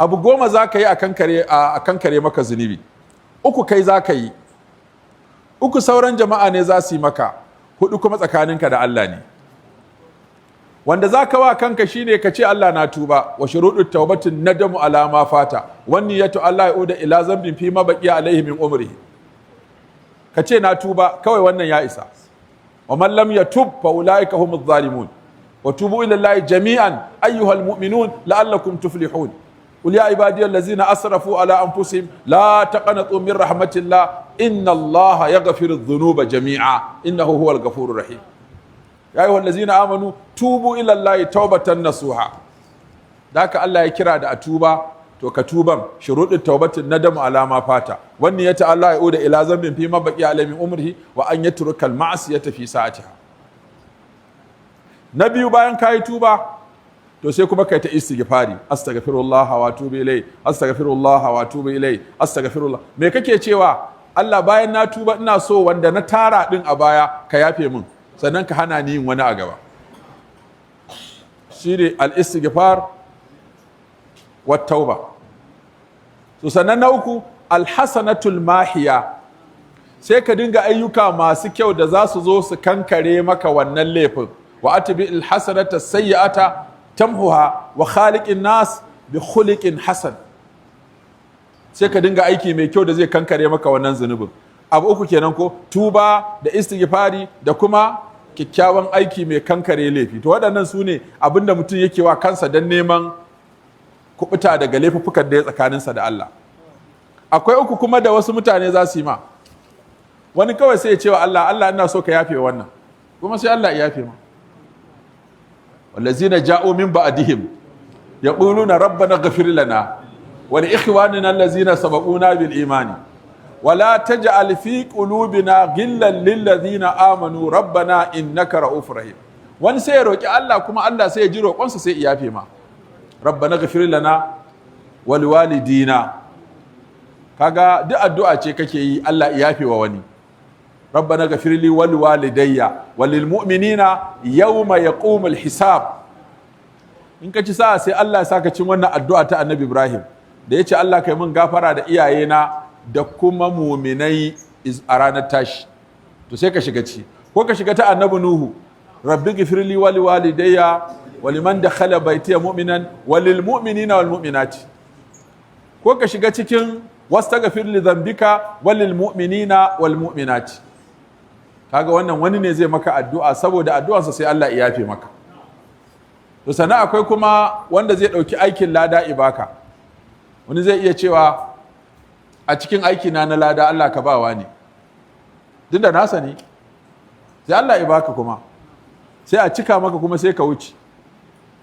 Abu 10 za ka yi a kankare maka zunubi. Uku kai za ka yi, uku sauran jama'a ne za su yi maka, hudu kuma tsakaninka da Allah ne. Wanda za ka wa kanka shine ka ce, "Allah, na tuba." Wa shuruɗu taubatin nadamu ala ma fata wan niyyatu alla ya'uda ila zambin fi ma baqiya alaihi min umrihi. Ka ce, "Na tuba," kawai wannan ya isa. Wa man lam yatub fa ulaika humuz zalimun. Wa tubu ila Allahi jami'an ayyuhal mu'minun la'allakum tuflihun. قل يا عبادي الذين اسرفوا على انفسهم لا تقنطوا من رحمه الله ان الله يغفر الذنوب جميعا انه هو الغفور الرحيم. يا ايها الذين امنوا توبوا الى الله توبه نصوحا. Daka Allah ya kira da a tuba, to ka tuban. Shuruɗin taubatin nadamu ala ma fata wan niyyata alla ya'uda ila zambin fi ma baqiya alayhi min umrihi wa an yatruka al ma'siyata fi sa'atiha. Na biyu, bayan kayi tuba, to sai kuma kai ta istighfari: astaghfirullah wa atubu ilai, astaghfirullah wa atubu ilai, astaghfirullah. Me kake cewa? Allah, bayan na tuba, ina so wanda na tara din a baya ka yafe min, sannan ka hana ni yin wani a gaba. Shine al-istighfar wa tauba. To, sannan na uku, alhasanatul mahiya. Sai ka dinga ayyuka masu kyau da za su zo su kankare maka wannan laifin. Wa atbi alhasanata sayyi'ata tamhuha wa khaliqin nas bi khuliqin hasan. Sai ka dinga aiki mai kyau da zai kankare maka wannan zunubin. Abu uku kenan ko? Tuba da istighfari da kuma kyakkyawan aiki mai kankare laifi. To, waɗannan su ne abinda mutum yake wa kansa don neman kubuta daga laifuffukan da ya tsakaninsa da Allah. Akwai uku kuma da wasu mutane za su yi ma. Wani kawai sai ya ce wa Allah, "Allah, ina so ka yafe wannan," kuma sai Allah ya yafe ma. والذين جاءوا من بعدهم يقولون ربنا اغفر لنا ولإخواننا الذين سبقونا بالإيمان ولا تجعل في قلوبنا غلا للذين آمنوا ربنا إنك رؤوف رحيم. Wani sai ya roki Allah, kuma Allah sai ya ji roƙonsa, sai ya yafe ma. ربنا اغفر لنا ولوالدينا. Kaga duk addu'a ce kake yi Allah ya yafe wa wani. ربنا اغفر لي ولوالدي وللمؤمنين يوم يقوم الحساب. In ka ci sa'a, sai Allah ya saka cin wannan addu'a ta Annabi Ibrahim da ya ce, "Allah, kai mun gafara da iyayena da kuma muminai a ranar tashi." To, sai ka shiga ci, ko ka shiga ta Annabi Nuhu: رب اغفر لي ولوالدي ولمن دخل بيتي مؤمنا وللمؤمنين والمؤمنات. Ko ka shiga cikin واستغفر لذنبك وللمؤمنين والمؤمنات. Kaga wannan wani ne zai maka addu'a, saboda addu'arsa sai Allah ya yafe maka. To, sannan akwai kuma wanda zai ɗauki aikin lada ya baka. Wani zai iya cewa, "A cikin aiki na na lada, Allah ka bawa ne," duk da nasa ne. Sai Allah ya baka, kuma sai a cika maka, kuma sai ka wuce.